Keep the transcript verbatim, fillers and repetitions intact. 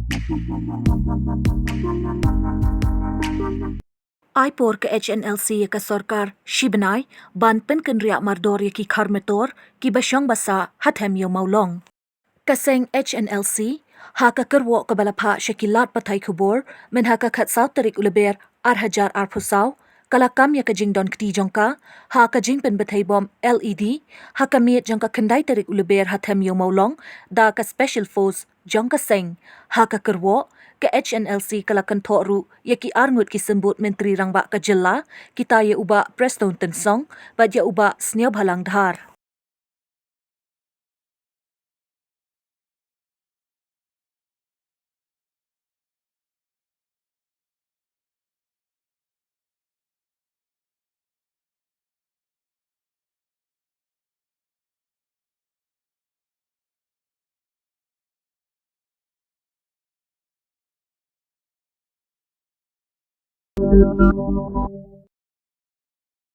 Ai por ka H N L C ïa ka sorkar shi bnai ban pynkynriah mardor ïa ki khar metor kiba shong ba sah ha them ïew Mawlong. Ka seng H N L C ha ka kyrwoh kaba la phah sha ki lad pathai khubor mynha ka khatsaw tarik u Lber ar hajar arphew saw ka la kam ïa ka jingdon kti jong ka ha ka jingpynbthei bom L E D ha ka miet jong ka khyndai tarik u Lber ha them ïew Mawlong da ka Special Force jong ka seng. Ha ka kyrwoh ka H N L C ka la kynthoh ruh ïa ki arngut ki symbud Myntri Rangbah ka jylla, kita ïa u Bah Prestone Tynsong bad ïa u Bah Sniawbhalang Dhar.